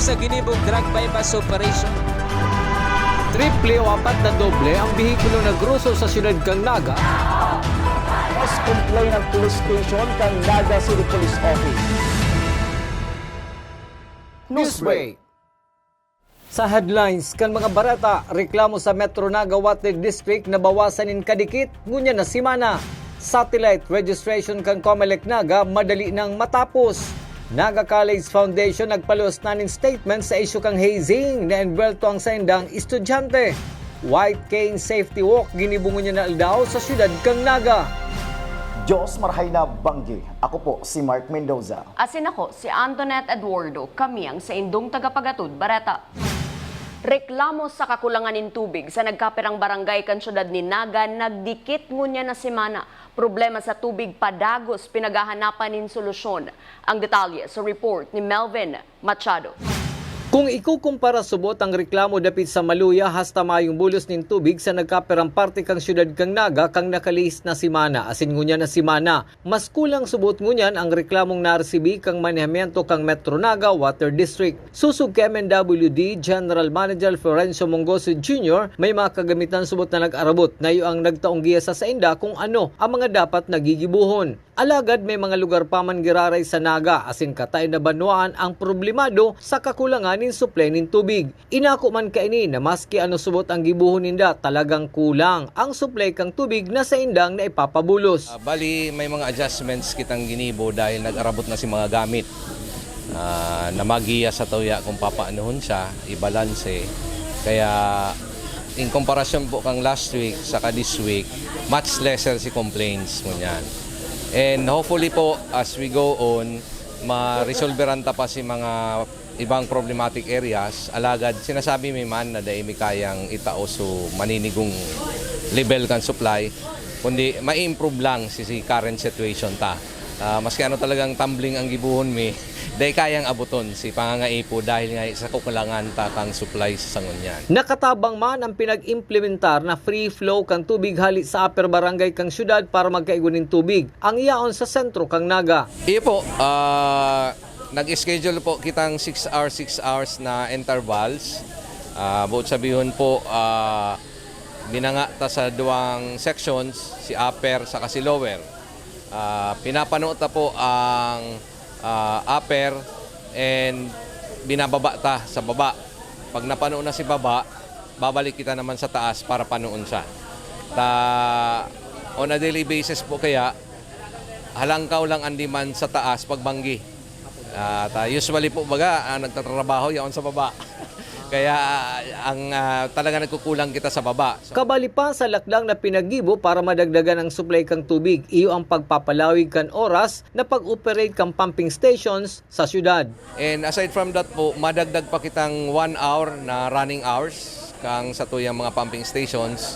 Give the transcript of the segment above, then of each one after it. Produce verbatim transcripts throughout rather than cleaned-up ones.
Sa ginibong drug buy-bust operation. Triple o apat na doble ang behikulo na groso sa siyudad kan Naga. Mas complain ang police station kan Naga City Police Office. Newsbreak. Sa headlines kan mga bareta, reklamo sa Metro Naga Water District na bawasan nin kadikit ngunyan na semana. Satellite registration kan Comelec Naga madali nang matapos. Naga College Foundation nagpaluos na nin statement sa isyu kan hazing na enbwelto ang saindang estudyante. White Cane Safety Walk ginibo ngunyan na aldaw sa siyudad kan Naga. Diyos marhay na banggi. Ako po si Mark Mendoza. Asin ako si Antoinette Eduardo, kami ang saindong tagapagatod bareta. Reklamo sa kakulangan nin tubig sa nagkapirang barangay kan siyudad nin Naga nagdikit ngunyan na semana. Problema sa tubig padagos pinaghahanapan nin solusyon. Ang detalye sa report ni Melvin Machado. Kung ikukumpara subot ang reklamo dapit sa maluya hasta mayong bulos nin tubig sa nagkapirang parte kan siyudad kan Naga kan nakalihis na semana asin ngunyan na semana, mas kulang subot ngunyan ang reklamong naresibi kan manehamiento kan Metro Naga Water District. Sosog ki M N W D General Manager Florencio Mongoso Junior, may mga kagamitan subot na nag-arabot na iyo ang nagtaong giya sa sainda kung ano ang mga dapat na gigibohon. Alagad may mga lugar pa man giraray sa Naga asin katayon na banwaan ang problemado sa kakulangan nin suplay nin tubig. Inako man kaini na maski ano subot ang gibohon ninda, talagang kulang ang suplay kan tubig na saindang naipapabulos. Ah, bali, may mga adjustments kitang ginibo dahil nag-arabot na si mga gamit ah, na magiya sa tuya kung papaanohon siya, ibalanse. Kaya, in comparison po kang last week saka this week, much lesser si complaints ngunyan. And hopefully po, as we go on, ma-resolveran ta pa si mga ibang problematic areas. Alagad, sinasabi mi man na dai mi kayang itao so maninigong level kan supply, kundi ma-improve lang si, si current situation ta. Ah, maski ano talagang tumbling ang gibohon mi, dai kayang aboton si pangangaipo dahil nga sa kakulangan ta kan supply sa ngunyan. Nakatabang man ang pinag-implementar na free flow kan tubig hali sa upper barangay kan siyudad para magkaigo nin tubig ang yaon sa sentro kan Naga. Iyo po, ah, nag-schedule po kitang six hours, six hours na intervals. Ah, buot sabihon po, ah, binanga ta sa duwang sections, si upper saka si lower. Ah, pinapano ta po ang, ah, upper and binababa ta sa baba. Pag napano na si baba, babalik kita naman sa taas para panoon siya. Ta, on a daily basis po kaya, halangkaw lang ang demand sa taas pag banggi. Ah, ta, usually po baga, ah, nagtatrabaho yaon sa baba. Kaya ah, ang ah, talaga nagkukulang kita sa baba. So, Kabali pa sa lakdang na pinaggibo para madagdagan ang supply kan tubig, iyo ang pagpapalawig kan oras na pag-operate kan pumping stations sa syudad. And aside from that po, madagdag pa kitang one hour na running hours kang sa tuyang mga pumping stations.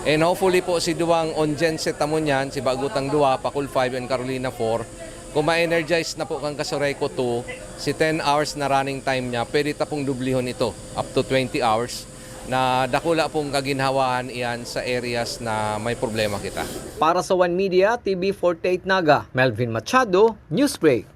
And hopefully po si duwang on genset ta ngunyan, si Bagutang two, Pakul five and Carolina four, kung ma-energize na po kang Casureco two, si ten hours na running time niya, pwede ta pong dublihon ito, up to twenty hours, na dakula pong kaginhawahan iyan sa areas na may problema kita. Para sa One Media, T V forty-eight Naga, Melvin Machado, Newsbreak.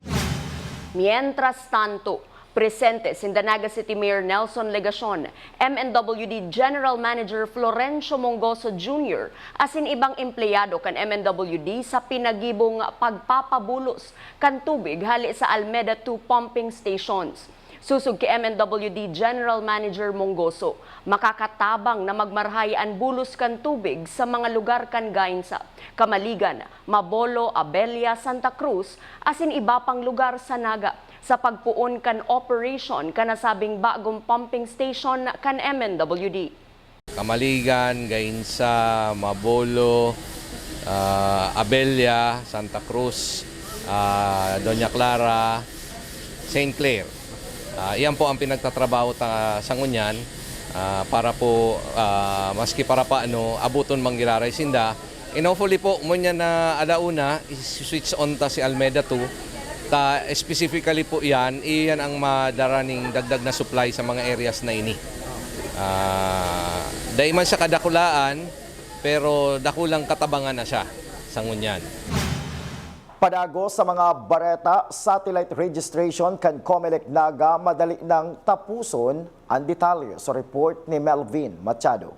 Mientras tanto, presente sinda Naga City Mayor Nelson Legacion, M N W D General Manager Florencio Mongoso Junior asin ibang empleyado kan M N W D sa pinagibong pagpapabulos kan tubig hali sa Almeda two pumping stations. Sosog ki M N W D General Manager Mongoso, makakatabang na magmarhay an bulos kan tubig sa mga lugar kan Gainsa, Camaligan, Mabolo, Abella, Santa Cruz, asin iba pang lugar sa Naga, sa pagpoon kan operation kan nasabing bagong pumping station kan M N W D. Camaligan, Gainsa, Mabolo, ah, Abella, Santa Cruz, ah, Doña Clara, Saint Clair. Ah, iyan po ang pinagtatrabaho ta sa ngunyan, ah, para po, ah, maski para paano, abuton man giraray sinda. And hopefully po, ngunyan na alauna, switch on ta si Almeda two. Ta specifically po iyan, iyan ang madara ning dagdag na supply sa mga areas na ini. Ah, dai man siya kadakulaan, pero dakulang katabangan na siya sa ngunyan. Padagos sa mga bareta, satellite registration kan Comelec Naga madali nang tapuson. Ang detalye sa report ni Melvin Machado.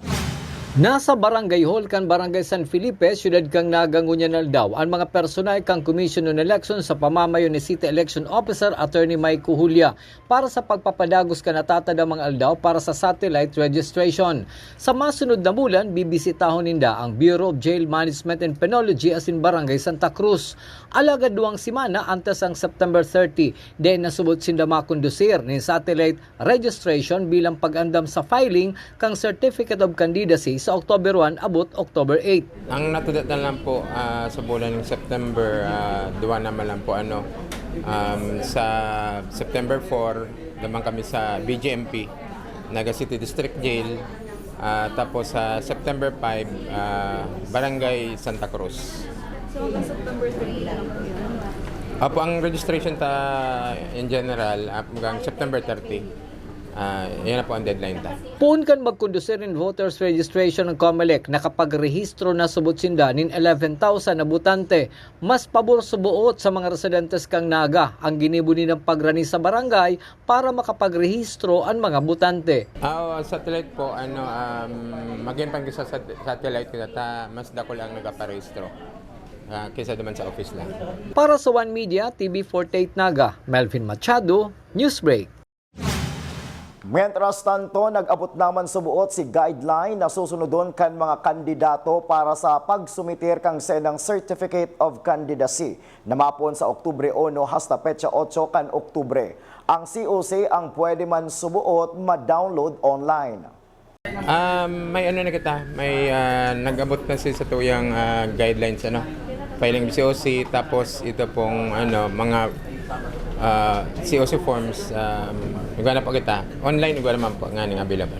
Nasa Barangay Hall kan Barangay San Felipe, siyudad kan Naga ngunyan na aldaw, ang mga personal kan Commission on Election sa pamamayo ni City Election Officer Attorney Mike Cujulia para sa pagpapadagos kan natatadamang aldaw para sa satellite registration. Sa masunod na bulan, bibisitahon ninda ang Bureau of Jail Management and Penology asin Barangay Santa Cruz. Alagad duwang semana antes ang September thirty, dai nasubot sinda makondusir nin satellite registration bilang pag-andam sa filing kan Certificate of Candidacy sa October one abot October eight. Ang natuda na lang po, ah, sa bulan ng September, ah, duwa naman lang po, ano, um, sa September four, naman kami sa B J M P, Naga City District Jail, ah, tapos sa September five, ah, Barangay Santa Cruz. So, hanggang September thirty na lang po yun? Apo, ang registration ta in general, hanggang September thirty. Ah, yan na po ang deadline ta. Poon kan magkondusir nin voters registration ang Comelec, nakapagrehistro na subot sinda nin eleven thousand na botante. Mas pabor suboot sa mga residentes kan Naga ang ginibo nindang pagrani sa barangay para makapagrehistro an mga botante. Ah, oo, satellite po, ano, um, maging pang sa sat-, satellite kita ta mas dakul ang nagaparehistro, ah, kaysa naman sa office lang. Para sa One Media, T V forty-eight Naga, Melvin Machado, Newsbreak. Mientras tanto, nag-abot naman suboot si guideline na susunodon kan mga kandidato para sa pagsumitir kan saindang Certificate of Candidacy na mapon sa Oktubre uno hasta petsa otso kan Oktubre. Ang C O C ang pwede man suboot ma-download online. Um, may ano na kita, may, ah, nag-abot na si sa tuyang, ah, guidelines, ano, filing C O C, tapos ito pong, ano, mga, ah, C O C forms, um, igwa na po kita. Online, igwa naman po, nganing available.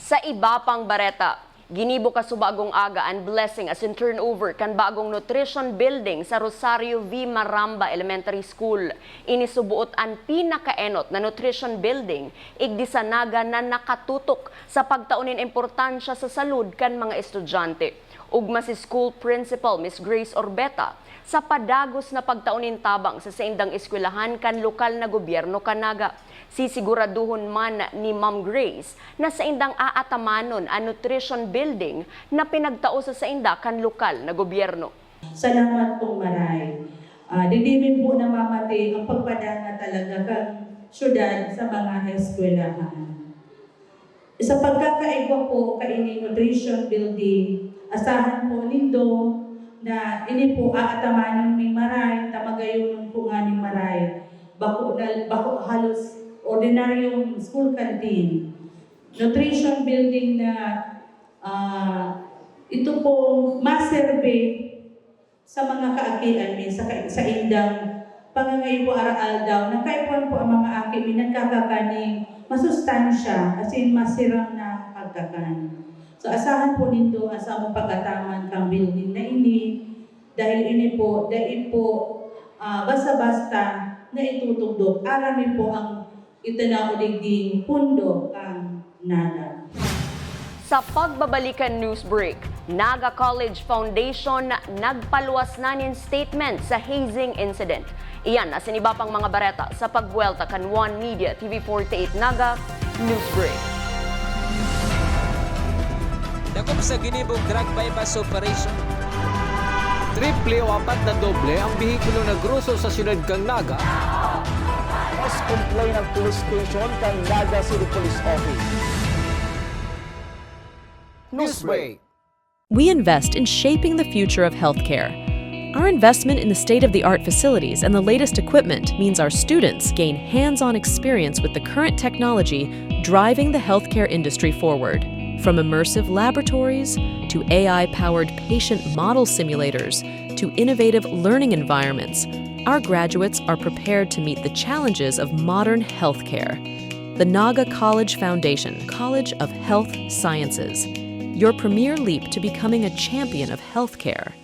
Sa iba pang bareta, ginibo kasubagong aga an blessing asin turnover kan bagong nutrition building sa Rosario V. Maramba Elementary School. Ini suboot an pinakaenot na nutrition building igdi sa Naga na nakatutok sa pagtao nin importansya sa salud kan mga estudyante. Ugma si School Principal Miss Grace Orbeta, sa padagos na pagtao nin tabang sa saindang eskwelahan kan lokal na gobyerno kan Naga. Sisiguraduhon man ni Ma'am Grace na saindang aatamanon an nutrition building na pinagtao sa sainda kan lokal na gobyerno. Salamat pong maray. Ah, digdi mi po namamati ang pagpadana talaga kan syudad sa mga eskwelahan. Sa pagkakaigwa po kaini nutrition building, asahan po nindo na ini po aatamanon ning maray, ta magayonon po nganing maray. Bako na, bako halos ordinaryong school canteen. Nutrition building na, ah, ito po maserbe sa mga kaakian mi sa ka-, saindang pangangaipo aroaldaw, na kaipuhan po ang mga aki mi nagkakakan nin masustansya, as in, masiram na pagkakan. So, asahan po nindo ang samong pag-ataman kang building na ini, dahil ini po, dai po, ah, basta-basta na itutugdok. Aram mi po ang itanaw digding pundo kan Naga. Sa pagbabalikan news break, Naga College Foundation nagpaluwas na nin statement sa hazing incident. Iyan asin iba pang mga bareta sa pagbuwelta kan One Media T V forty-eight Naga News Break. Dakop sa ginibong drug buy-bust operation. Triple o apat na doble ang behikulo nagroso sa siyudad kan Naga. Mas kumplay ng police station kan Naga City Police Office. Newsbreak. We invest in shaping the future of healthcare. Our investment in the state-of-the-art facilities and the latest equipment means our students gain hands-on experience with the current technology driving the healthcare industry forward. From immersive laboratories to A I-powered patient model simulators to innovative learning environments, our graduates are prepared to meet the challenges of modern healthcare. The Naga College Foundation, College of Health Sciences, your premier leap to becoming a champion of healthcare.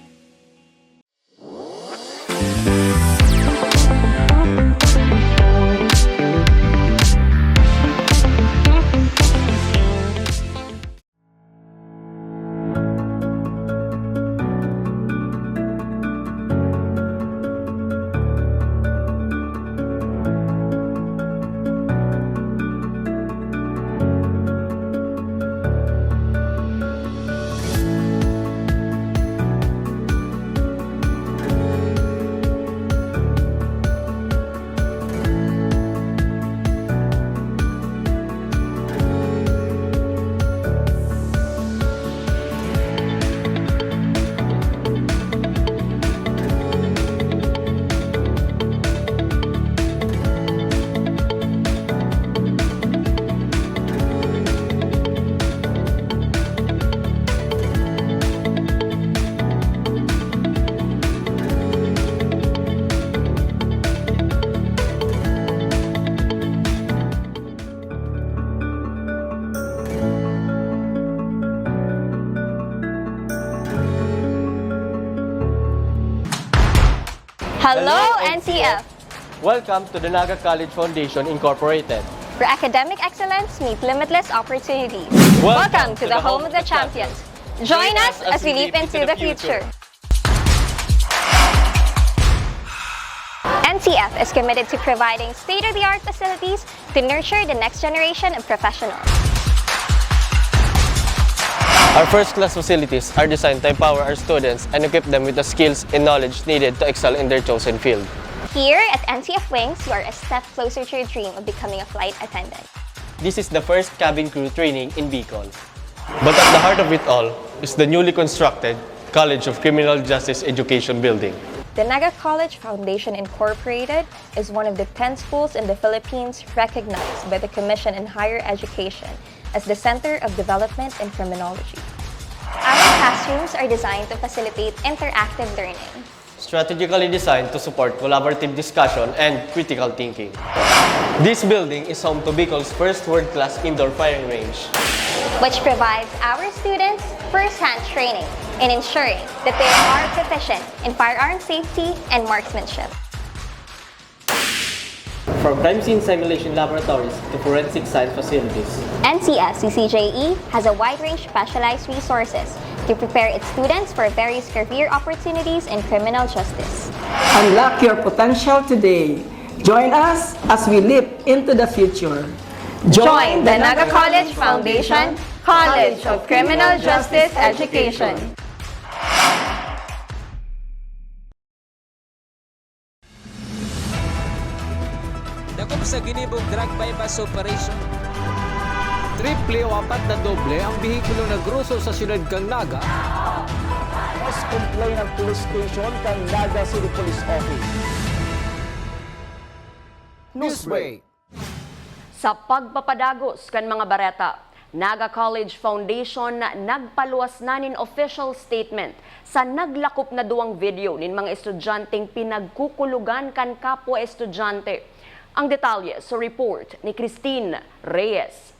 Hello, N C F! Welcome to the Naga College Foundation Incorporated, where academic excellence meets limitless opportunities. Welcome to the home of the champions. Join us as we leap into the future. N C F is committed to providing state-of-the-art facilities to nurture the next generation of professionals. Our first-class facilities are designed to empower our students and equip them with the skills and knowledge needed to excel in their chosen field. Here at N C F Wings, you are a step closer to your dream of becoming a flight attendant. This is the first cabin crew training in Bicol. But at the heart of it all is the newly constructed College of Criminal Justice Education Building. The Naga College Foundation Incorporated is one of the ten schools in the Philippines recognized by the Commission on Higher Education as the Center of Development in Criminology. Our classrooms are designed to facilitate interactive learning, strategically designed to support collaborative discussion and critical thinking. This building is home to Bicol's first world-class indoor firing range, which provides our students first-hand training in ensuring that they are proficient in firearm safety and marksmanship. From crime scene simulation laboratories to forensic science facilities, N C F C C J E has a wide range of specialized resources to prepare its students for various career opportunities in criminal justice. Unlock your potential today. Join us as we leap into the future. Join the Naga College Foundation College of Criminal Justice Education. Dakop sa ginibong drug buy-bust operation. Triple o apat na doble ang behikulo na groso sa siyudad kan Naga. Mas complain ang police station kan Naga City Police Office. Newsbreak. Sa pagpapadagos kan mga bareta, Naga College Foundation nagpaluwas na nin official statement sa naglakop na duwang video nin mga estudyanteng pinagkukulugan kan kapwa estudyante. Ang detalye sa report ni Christine Reyes.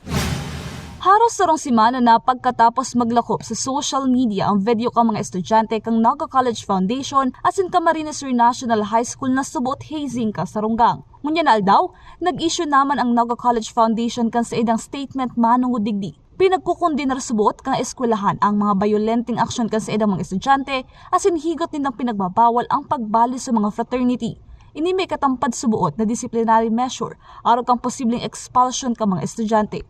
Haros sarong semana na pagkatapos maglakop sa social media ang video kan mga estudyante kan Naga College Foundation asin Camarines Sur National High School na subot hazing kan sarunggang. Ngunyan na aldaw, nag-issue naman ang Naga College Foundation kan saindang statement manongod digdi. Pinagkukondenar subot kan eskwelahan ang mga bayolenteng aksyon kan saindang mga estudyante asin higot nindang pinagbabawal ang pagbali sa mga fraternity. Ini may katampad subot na disciplinary measure arog kan posibleng expulsion kan mga estudyante.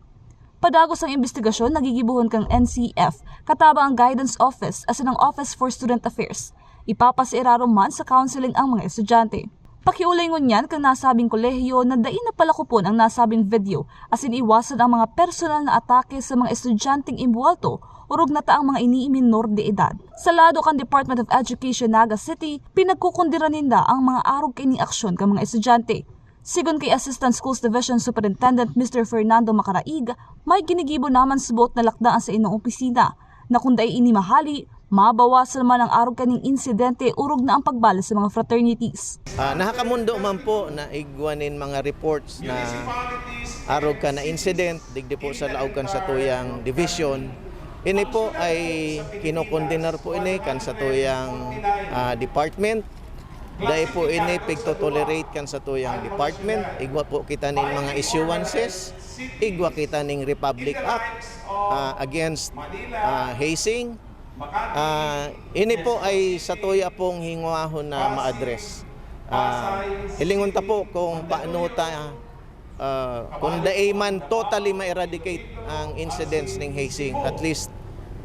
Padagos ang imbestigasyon na gigibohon kan N C F, katabang ang Guidance Office asin ang Office for Student Affairs. Ipapasiirarom man sa counseling ang mga estudyante. Pakiolay ngunyan kan nasabing kolehiyo na dai na palakopon ang nasabing video asin iwasan ang mga personal na atake sa mga estudyanteng imbuwelto orog na ta ang mga ini minor de edad. Sa lado kan Department of Education Naga City, pinagkukundiran ninda ang mga arog kaining aksyon kan mga estudyante. Sigon kay Assistant Schools Division Superintendent Mister Fernando Macaraig, may ginigibo naman subot na lakda an saindang opisina, na kun dai ini mahali, mabawasan man ang arog kaning insidente orog na ang pagbali sa mga fraternities. Ah, nahakamundo man po na igwa nin mga reports na arog ka na incident digdi po sa laog kan satuyang division. Ini po ay kinokondenar po ini kan satuyang ah, department. Dai po ini pigtotolerate kan satuyang department. Igwa po kita nin mga issuances, igwa kita ning Republic Act ah, against ah, hazing. Ah, ini po ay satuya pong hingwahon na ma-address. Ah, hilingon ta po kung paano ta Ah, kung dai man totally ma-eradicate ang incidents ning hazing, at least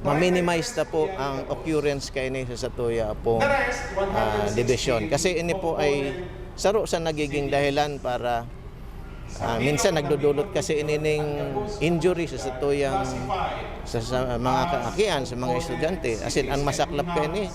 ma-minimize ta po ang occurrence kaini sa satuya pong ah, division. Kasi ini po ay saro sa nagiging dahilan para ah, minsan nagdudulot kasi ini ning injury sa satuyang sa, sa mga kaakian, sa mga estudyante. As in, ang masaklap kaini,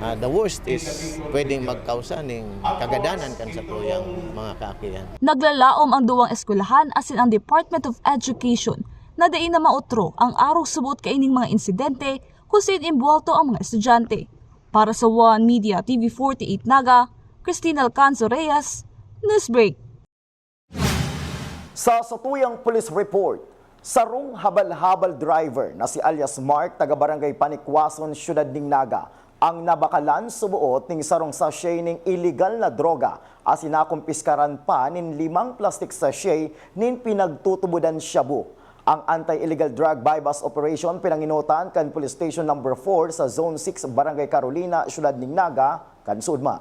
ah, the worst is pwedeng magkausa ning kagadanan kan satuyang mga kaakian. Naglalaom ang duwang eskwelahan asin ang Department of Education na dai na maotro ang arog subot kaining mga insidente kun sain imbuwelto ang mga estudyante. Para sa One Media T V forty-eight Naga, Christine Alcanzo Reyes, Newsbreak. Sa satuyang police report, sarong habal-habal driver na si alias Mark, taga Barangay Panikwason, Siyudad ning Naga, Ang nabakalan suboot ning sarong sachet ning iligal na droga asin nakumpiskaran pa nin limang plastic sachet nin pinagtutubodan shabu. Ang Anti-Illegal Drug Buy-Bust Operation pinangenotan kan Police Station Number four sa Zone six, Barangay Carolina, Syudad nin Naga, kan Sudma.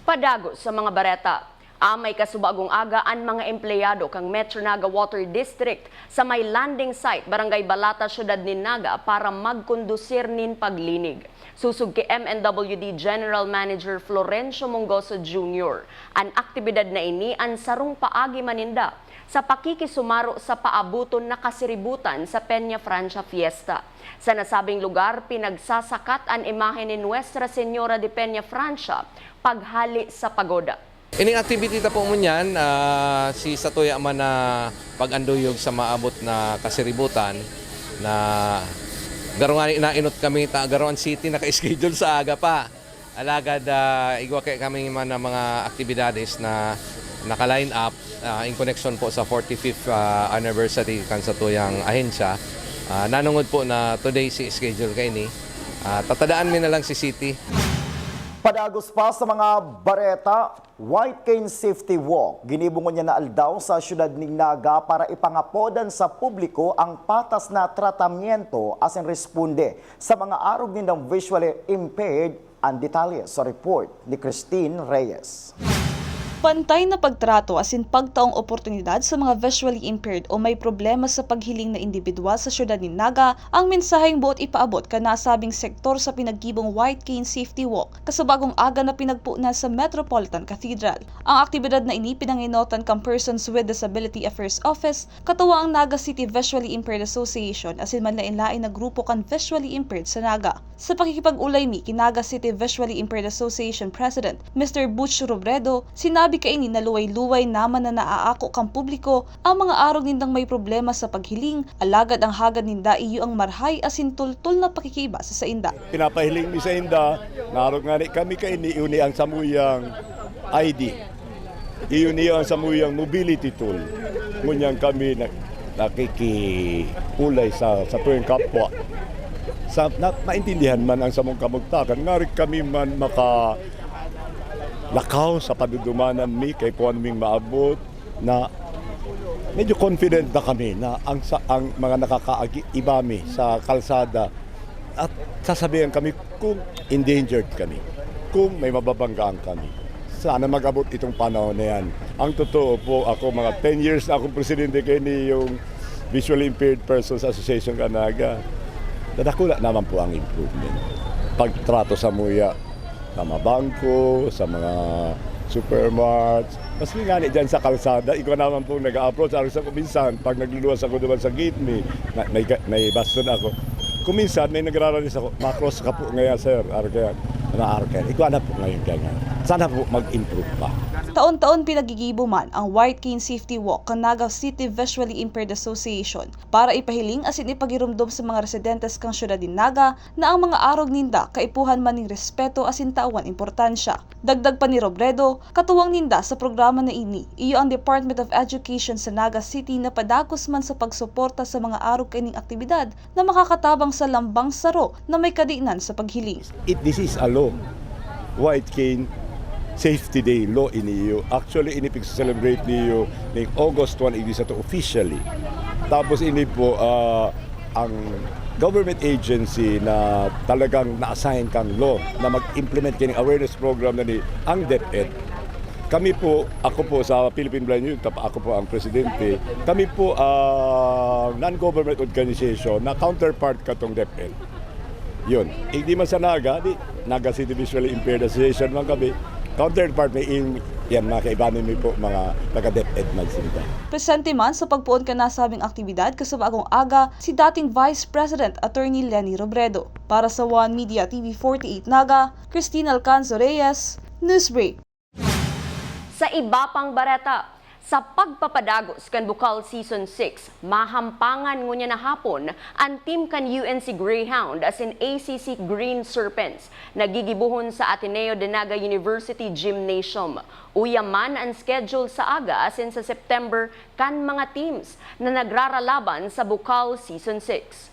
Padagos sa mga bareta. Amay kasubagong aga an mga empleyado kan Metro Naga Water District sa may landing site, Barangay Balata, Syudad nin Naga para magkondusir nin paglinig. Sosog ki M N W D General Manager Florencio Mongoso Junior, an aktibidad na ini an sarong paagi man ninda sa pakikisumaro sa paaboton na kasiributan sa Peña Francia Fiesta. Sa nasabing lugar, pinagsasakat an imahe ni Nuestra Señora de Peña Francia paghale sa pagoda. Ining activity ta po ngunyan, ah, si satuya man na pag-anduyog sa maabot na kasiributan na garo nga nainot kami, ta garo ang city naka-schedule sa aga pa. Alagad, ah, igwa kay kami man ng mga aktibidades na naka-line up, ah, in connection po sa forty-fifth, ah, anniversary kan satuyang ahensya. Ah, nanungod po na today si schedule kaini, ah, tatadaan mi na lang si city. Padagos pa sa mga bareta, White Cane Safety Walk. Ginibo ngunyan na aldaw sa siyudad nin Naga para ipangapodan sa publiko ang patas na tratamiento asin responde sa mga arog nindang visually impaired. Ang detalye sa report ni Christine Reyes. Pantay na pagtrato asin pagtaong oportunidad sa mga visually impaired o may problema sa paghiling na indibidwal sa siyudad nin Naga ang mensaheng boot ipaabot kan nasabing sektor sa pinaggibong White Cane Safety Walk, kasubagong aga na pinagpoon sa Metropolitan Cathedral. Ang aktibidad na ini pinangenotan kan Persons with Disability Affairs Office, katuwang ang Naga City Visually Impaired Association asin manlaen-laen na grupo kan visually impaired sa Naga. Sa pakikipag-olay mi ki Naga City Visually Impaired Association President, Mister Butch Robredo, sinabi kaini na luway-luway naman na naaako kan publiko ang mga arog nindang may problema sa paghiling, alagad ang hagad ninda iyo ang marahay asin tultol na pakikiiba sa sainda. Pinapahiling mi sainda, na arog ngani kami kaini, iyo ni ang samuyang I D. Iyo niya ang samuyang mobility tool. Ngunyan kami na, nakikiulay sa, sa tuwing kapwa. Sa, na, maintindihan man ang samong kamugtakan, ngari kami man makalakaw sa padudumanan mi kay kuwan ming maabot na medyo confident na kami na ang, sa, ang mga nakakaagi-, iba mi sa kalsada at sasabihan kami kung endangered kami, kung may mababanggaan kami. Sana mag-abot itong panahon na yan. Ang totoo po, ako mga ten years na akong presidente kaini yung Visually Impaired Persons Association kan Naga. Nadakula naman po ang improvement. Pagtrato sa muya, sa mga bangko, sa mga supermarts, maski nga ni dyan sa kalsada, ikaw naman pong nag-a-approach. Arog sa ko minsan, pag nagluluwas ako duman sa gate, may, na, may, ga- may baston ako. Kung minsan, may nagraralis ako, "Ma-cross ka po ngayon, sir." Arog kaya, na arog kaya. Ikaw na po ngayon kaya. Sana po mag-improve pa. Taon-taon pinagigibo man ang White Cane Safety Walk kan Naga City Visually Impaired Association para ipahiling asin ipagiromdom sa mga residentes kan siyudad nin Naga na ang mga arog ninda kaipuhan man nin respeto asin tawan importansya. Dagdag pa ni Robredo, katuwang ninda sa programa na ini, iyo ang Department of Education sa Naga City na padagos man sa pagsuporta sa mga arog kaining aktibidad na makakatabang sa lambang saro na may kadinan sa paghiling. It, this is a law. White Cane Safety Day law ini iyo. Actually, ini pag-celebrate niyo ning August one, ini sa to officially. Tapos ini po, ah, ang government agency na talagang na-assign kang law na mag-implement kining awareness program na ni ang DepEd. Kami po, ako po sa Philippine Blind Youth, tapa-, ako po ang presidente. Kami po ang non-government organization na counterpart katong DepEd. Yun. Hindi man sa Naga, di, Naga City Visually Impaired Association man kami. Counterpart, may in, yan, mga kaibanan mi po, mga taga-DepEd man sila. Presente man sa pagpoon kan nasabing aktibidad kasubagong aga si dating Vice President Attorney Leni Robredo. Para sa One Media T V forty-eight Naga, Christine Alcanzo Reyes, Newsbreak. Sa iba pang bareta, sa pagpapadagos kan Bukal Season six, mahampangan ngunyan na hapon an team kan U N C Greyhound asin A C C Green Serpents na gigibohon sa Ateneo de Naga University Gymnasium. Uya man an schedule sa aga asin sa September kan mga teams na nagraralaban sa Bukal Season six.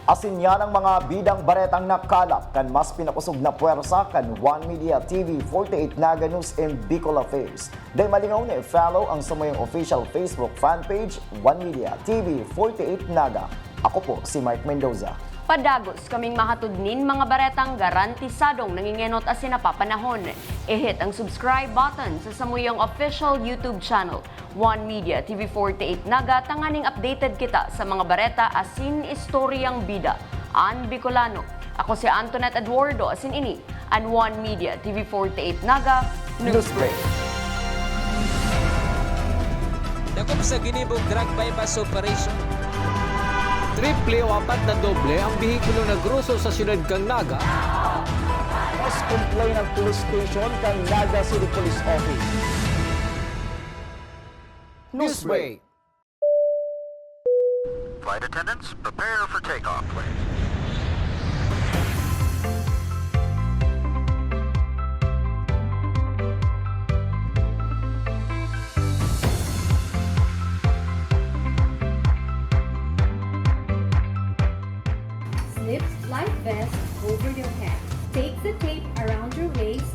Asin yan ang mga bidang baretang nakalap kan mas pinakosog na pwersa kan One Media T V forty-eight Naga News and Bicol Affairs. Dai malingaw na i-follow ang samuyang official Facebook fan page, One Media T V forty-eight Naga. Ako po si Mark Mendoza. Padagos kaming mahatod nin mga baretang garantisadong nangingenot asin napapanahon. I-hit ang subscribe button sa samuyang official YouTube channel, One Media T V forty-eight Naga, tanganing updated kita sa mga bareta asin istoryang bida an Bicolano. Ako si Antoinette Eduardo, asin ini an One Media T V forty-eight Naga News Break. Dakop sa ginibong drug buy-bust operation. Triple o apat na doble ang behikulo na groso sa siyudad kan Naga. Mas complain ang police station kan Naga City Police Office. Newsbreak. Flight attendants, prepare for takeoff, please. Slip life vest over your head. Take the tape around your waist